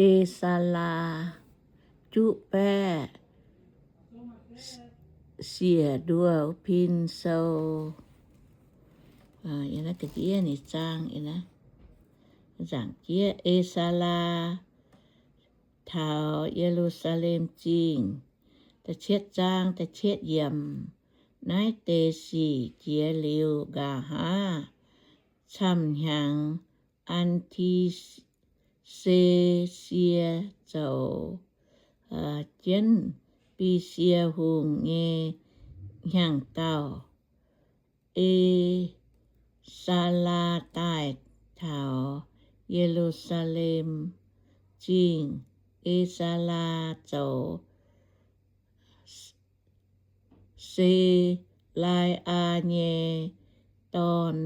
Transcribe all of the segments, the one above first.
E^saa^laa juqv baeqv siec nduoh pin sou. Zaangc jieqv E^saa^laa taux Ye^lu^saa^lem Zingh. Da'cietv zaang, da'cietv yiemc. Naaiv deix sic jiex liuz nqa'haav, camv-hnyangx An^ti^se^sie zoux jienv Besie Hungh nyei hnyangx-daauh, E^saa^laa daaih taux Ye^lu^saa^lem Zingh. E^saa^laa zoux Se^lai^aa nyei dorn.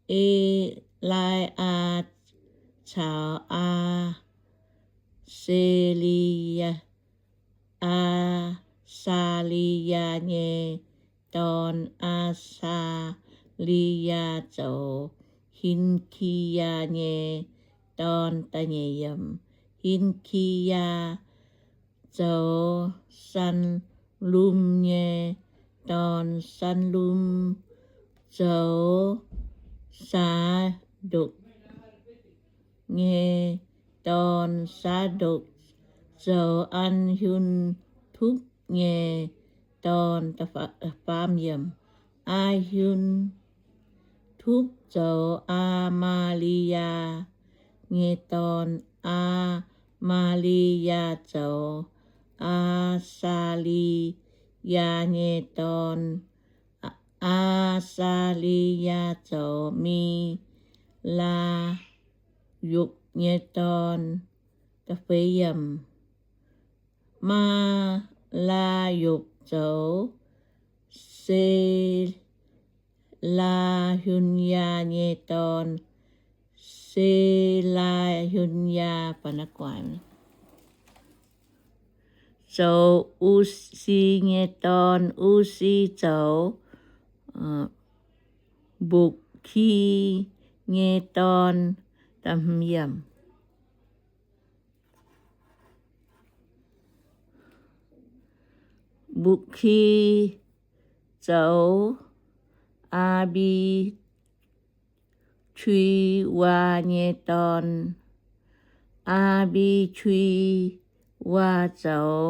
E^lai^aa caux Aa^se^li, Aa^saa^li^yaa nyei dorn. Aa^saa^li^yaa zoux Hin^ki^yaa nyei dorn. Hin^ki^yaa zoux Saalum nyei dorn. Saalum zoux Saa^ndokc nyei dorn. Saa^ndokc zoux Aa^hun^tupc nyei dorn. Aa^hun^tupc zoux Aa^maa^li^yaa nyei dorn. Aa^maa^li^yaa zoux Aa^saa^li^yaa nyei dorn. Aa^saa^li^yaa zoux Me^laa^yopc nyei dorn. Maa^laa^yopc zoux Se^laa^hun^yaa nyei dorn. Se^laa^hun^yaa zoux U^si nyei dorn. U^si zoux Mbukv^ki nyei dorn. Mbukv^ki zoux Aa^mbi^qu^i^waa nyei dorn. Aa^mbi^qu^i^waa zoux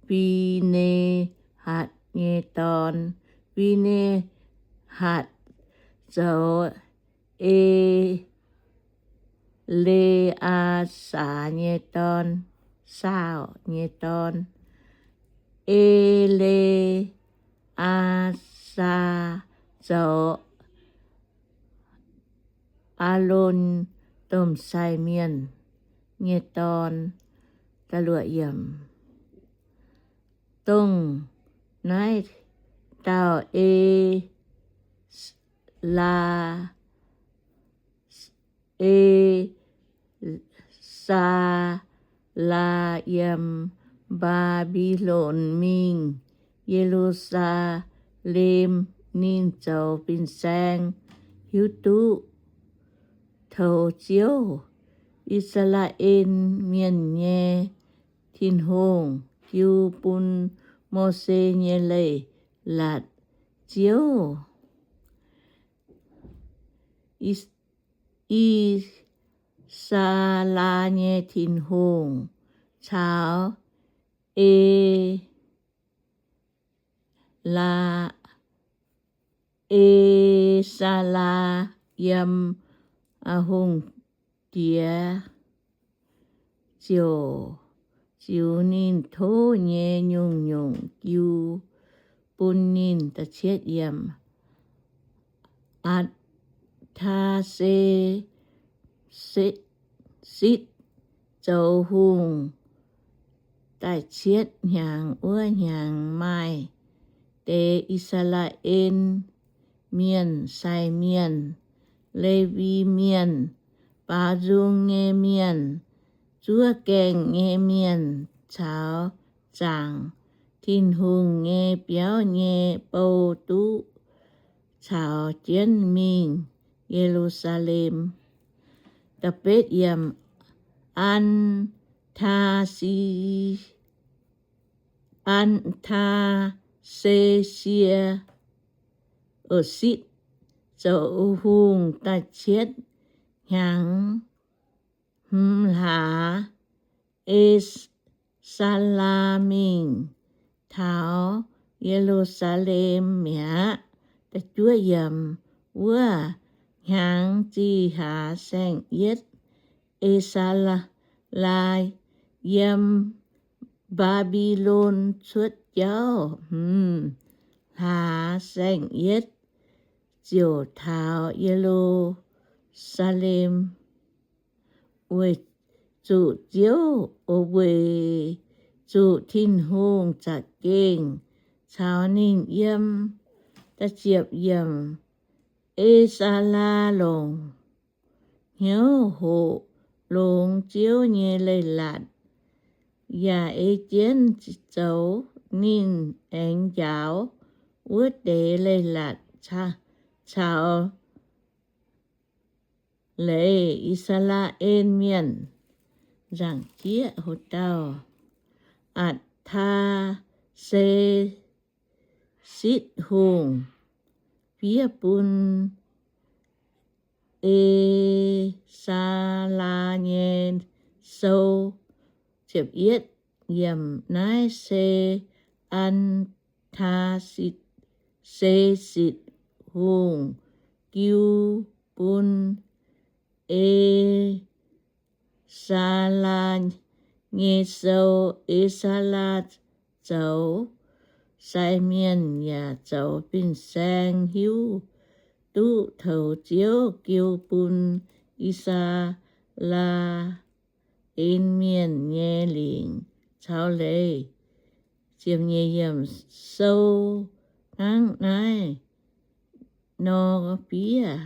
Fi^ne^hatc nyei dorn. Fi^ne^hatc zoux E^le^aa^saa nyei dorn, Saauc nyei dorn. E^le^aa^saa zoux Aalon domh sai mienh nyei dorn. Dongh naaiv dauh E^laa E^saa^laa yiem Mbaa^mbi^lon mingh Ye^lu^saa^lem. Ninh zoux fin-saeng hiuv duqv toux Ziouv, I^saa^laa^en Mienh nyei Tin-Hungh, jiu bun Mose nyei Leiz-Latc. Ziouv, I^saa^laa nyei Tin-Hungh, caux E laa, E^saa^laa yiem hungh diex ziouc ziux ninh tov nyei nyungc-nyungc jiu bun ninh. Da'cietv yiemc. Atc^taa^setv zoux hungh da'cietv hnyangx wuov hnyangx, maaih deix I^saa^laa^en Mienh, sai mienh, Lewi Mienh, baaux nzung nyei mienh, zuov gaengh nyei mienh caux zaangc Tin-Hungh nyei biauv nyei bou duqv caux jienv mingh Ye^lu^saa^lem. Da'betv yiemc, An^taa^si, An^taa^se^sie, o, Sitv, zoux hungh da'cietv hnyangx, hmz hlaax, E^saa^laa mingh taux Ye^lu^saa^lem mi'aqv. Wuov hnyangx zih hlaax saeng-yietv, E^saa^laa yiem Mbaa^mbi^lon cuotv jauv hmz hlaax saeng-yietv ziouc taux Ye^lu^saa^lem, weic zuqc Ziouv, weic zuqc Tin-Hungh za'gengh caux ninh yiem. E^saa^laa longc hnyouv hoqc longx Ziouv nyei leiz-latc, yaac ei jienv zoux ninh aengx njaaux wuov deix leiz-latc caux leiz I^saa^laa^en Mienh. Nzaangc jieqv, ho dauh Atc^taa^se^sitv Hungh fiev bun E^saa^laa nyei sou. Naaiv se An^taa^se^sitv Hungh jiu bun E^saa^laa nyei sou. E^saa^laa zoux sai mienh yaac zoux fin-saeng, hiuv duqv toux Ziouv jiu bun I^saa^laa^en Mienh nyei lingc caux leiz. Sou hnangv naaiv nor fiev.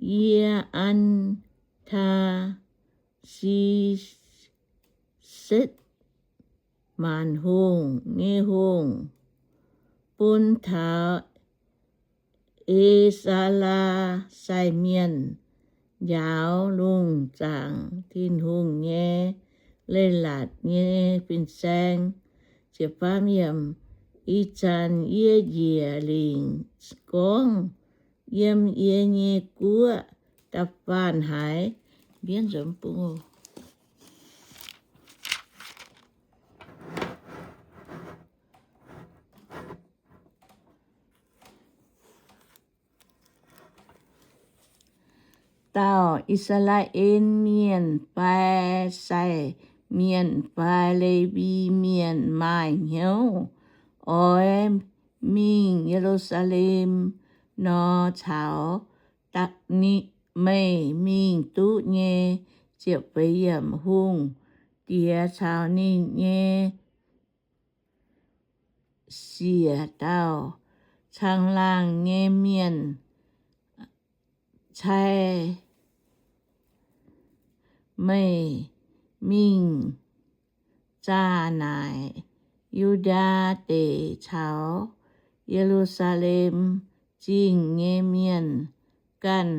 Yie, An^taa^se^sitv, maanc hungh nyei hungh, bun taux E^saa^laa sai mienh njaaux lungh zaangc Tin-Hungh nyei leiz-latc nyei fin-saeng. Ih zanc yie njiec lingc gorngv yiem yie nyei guoqv da'faanh haiz mbienv nzomz bung dauh I^saa^laa^en Mienh fai sai mienh fai Lewi Mienh maaih hnyouv oix mingh Ye^lu^saa^lem nor, caux meih mingh duqv nyei. Hungh diex caux ninh nyei siec dauh caangh laangh nyei mienh cai meih mingh zaah naaic Yu^ndaa Deic caux Ye^lu^saa^lem Zingh nyei mienh ganh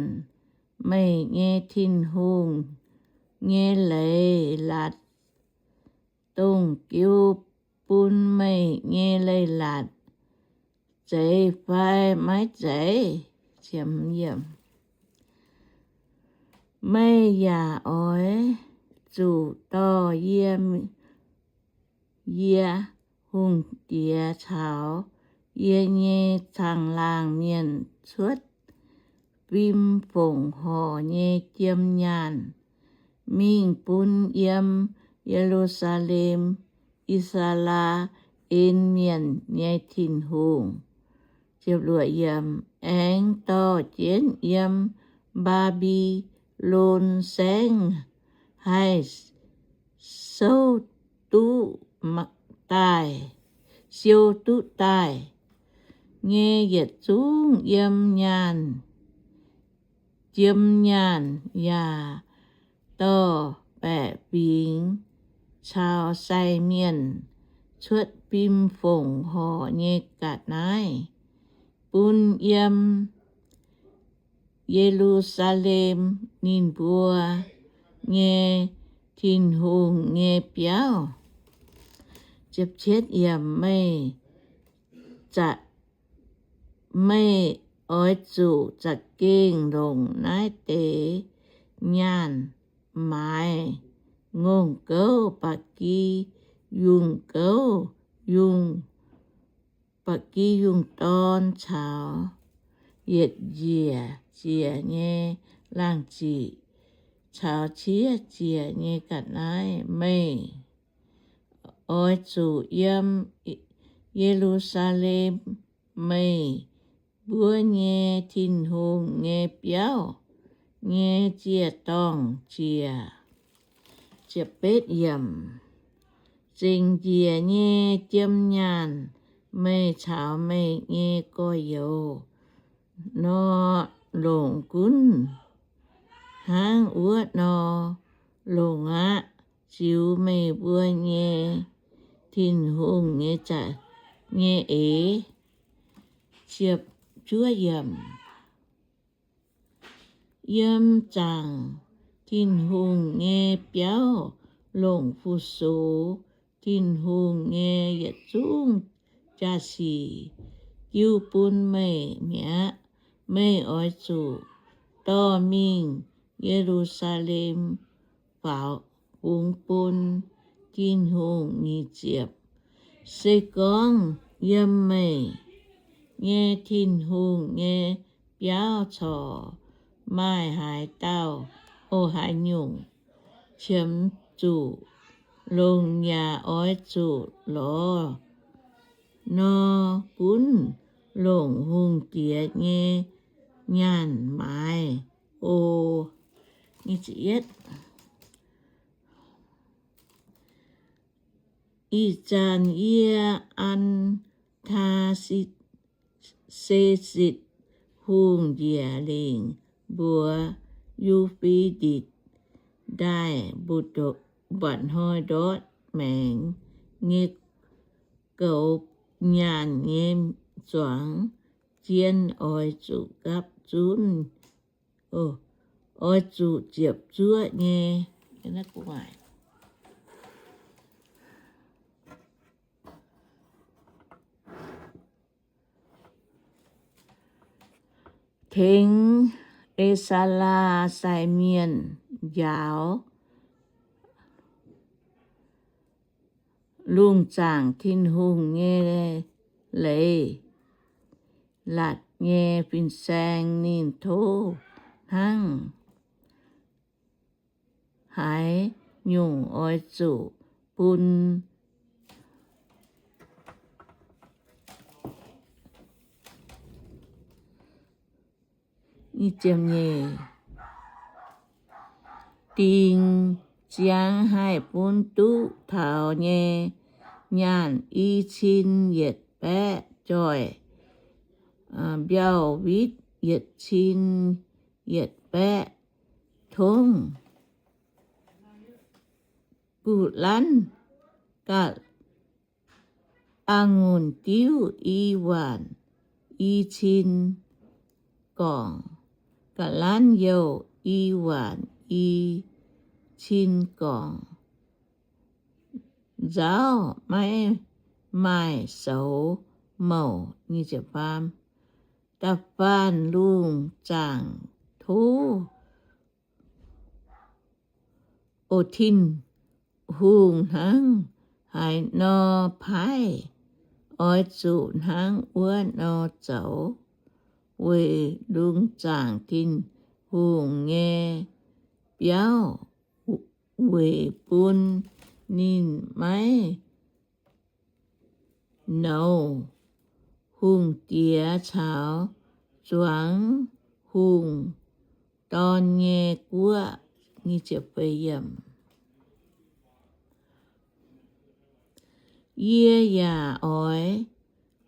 meih nyei Tin-Hungh nyei leiz-latc, dongh jiu bun meih nyei leiz-latc, zeiz fai maiv zeiz. Meih yaac oix zuqc dorh yie, yie hungh diex caux yie nyei caangh laangh mienh cuotv fim fongc horc nyei jiem nyaanh mingh bun yiem Ye^lu^saa^lem I^saa^laa^en Mienh nyei Tin-Hungh. Aengx dorh jienv yiem Mbaa^mbi^lon Saengv haih souv duqv daaih, siou duqv daaih nyei yietc zungv yiem nyaanh, jiem nyaanh, yaac dorh baeqc fingx caux sai mienh cuotv fim fongc horc nyei ga'naaiv bun yiem Ye^lu^saa^lem, ninh mbuo nyei Tin-Hungh nyei biauv. Meih, meih oix zuqc za'gengh longc naaiv deix nyaanh maaiz ngongh gouv, ba'gi yungh gouv, yungh, ba'gi yungh dorn caux yietc njiec ziec nyei laangh ziqc caux ciev ziec nyei ga'naaiv. Meih oix zuqc yiem Ye^lu^saa^lem, meih mbuo nyei Tin-Hungh nyei biauv, nyei ziec-dorngh ziec. Zengc njiec nyei jiem nyaanh meih caux meih nyei gorx-youz nor, longc gunv hnangv wuov nor longc aqv. Ziux meih mbuo nyei Tin-Hungh nyei za'gengh nyei eix. Yiem zaangc Tin-Hungh nyei biauv longc fu-sux Tin-Hungh nyei yietc zungv jaa-sic jiu bun meih mi'aqv. Meih oix zuqc dorh mingh Ye^lu^saa^lem faaux fungx bun Tin-Hungh. Nyic ziepc, se gorngv yiem meih nyei Tin-Hungh nyei biauv corc maaih haaix dauh, o, haaix nyungc qiemx zuqc longc yaac oix zuqc lorz nor, gunv longc hungh diex nyei nyaanh maaiz oc. Ih zanc yie Ataasetsetc Hungh njiec lingc mbuox Yu^fe^ditc Ndaaih mba'hnoi ndortv maengx nyei goux nyaanh nyei zuangx, zien oix zuqc gapv zunv, oix zuqc ziepc zuoqv nyei. Tengx E^saa^laa sai mienh njaaux lungh zaangc Tin-Hungh nyei leiz-latc nyei fin-saeng. Ninh tov hnangv haaix nyungc oix zuqc bun dingc ziangx haih bun duqv taux nyei nyaanh i cin yietc baeqv joih, mbiauh witv yietc cin yietc baeqv tongv, gu'lanv a'ngunc diuv i waanc i cin gorngc, ga'lanv youh i waanc i cin gorngc, nzauv maiv maaih soux mouc. Da'faanh lungh zaangc tov, o, Tin-Hungh hnangv haaix nor paaiv, oix zuqc hnangv wuov nor zoux, weic lungh zaangc Tin-Hungh nyei biauv weic bun ninh maiv nouz hungh diex caux zuangx hungh dorn nyei guoqv. Yie yaac oix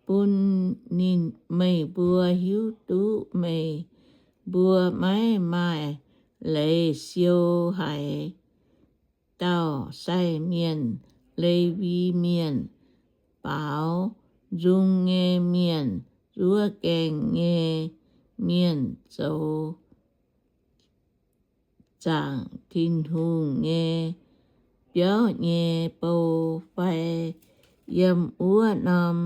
bun ninh, meih mbuo hiuv duqv meih mbuo maiv maaih leiz siou haaix dauh sai mienh, Lewi Mienh, baaux nzung nyei mienh, zuov gaengh nyei mienh, zoux zaangc Tin-Hungh nyei biauv nyei bou fai yiem wuov norm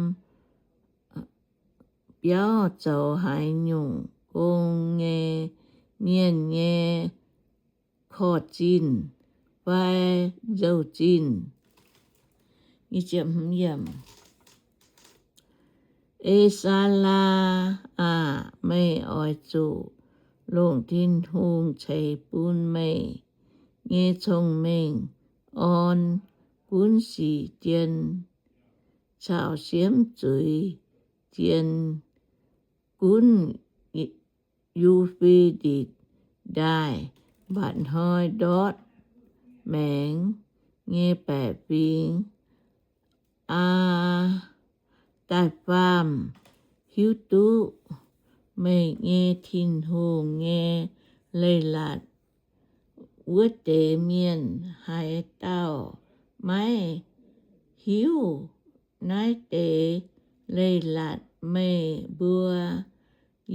biauv zoux haaix nyungc gong nyei mienh nyei korv-zinh fai nzou-zinh. E^saa^laa aah! Meih oix zuqc longc Tin-Hungh ceix bun meih nyei cong-mengh orn gunv sic jien caux siemv zuiz jien, gunv Yu^fe^ditc Ndaaih mba'hnoi ndortv maengx nyei baeqc fingx. Aa, da'faam, hiuv duqv meih nyei Tin-Hungh nyei leiz-latc. Wuov deix mienh haaix dauh maiv hiuv naaiv deix leiz-latc, meih mbuo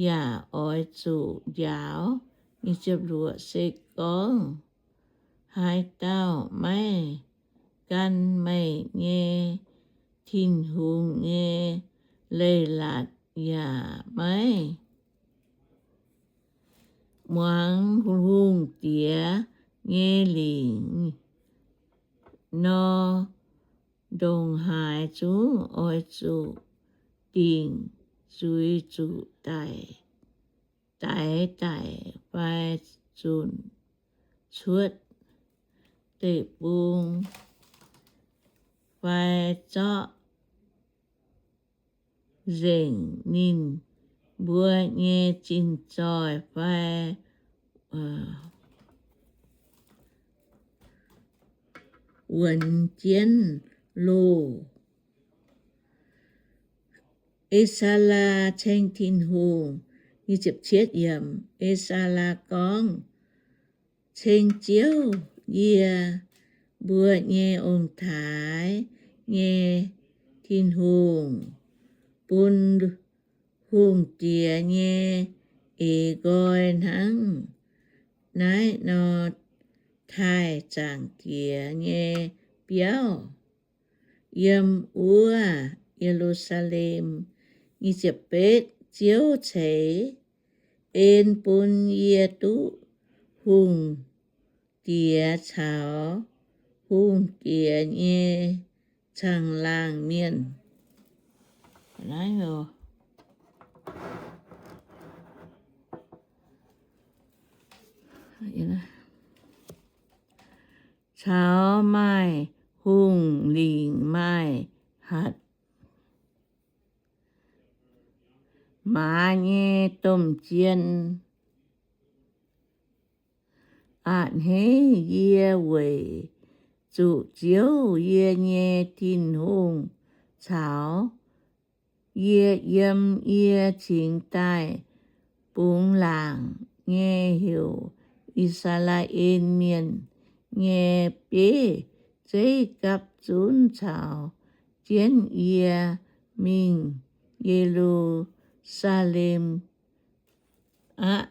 yaac oix zuqc njaaux. Se gorngv haaix dauh maiv gan meih nyei Tin-Hungh nyei leiz-latc yaac maiv muangx hungh diex nyei lingc nor, ndongc haaix zungv oix zuqc dingc zuiz zuqc daix, daix daic fai zunc cuotv deic-bung fai zorqv nzengc ninh mbuo nyei zinh zoih fai wuonx jienv loh. E^saa^laa Ceng Tin-Hungh. E^saa^laa gorngv, Ceng Ziouv, yie mbuo nyei ong-taaix nyei Tin-Hungh, bun hungh diex nyei eix nqoi hnangv naaiv nor taaih Zaangc Diex nyei biauv yiem wuov Ye^lu^saa^lem. Ziouv ceix en bun yie duqv hungh diex caux hungh diex nyei caangh laangh mienh caux maaih hungh lingc maaih hatc maaz nyei domh jien. A'hneiv yie weic zuqc Ziouv, yie nyei Tin-Hungh, caux yie yiem yie cingx daaih bungx laangc nyei heuc I^saa^laa^en Mienh nyei bieiv zeiv gapv zunv caux jienv yie mingh Ye^lu^saa^lem aqv.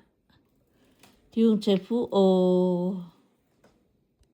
Tin-Hungh ceix fuqv oc.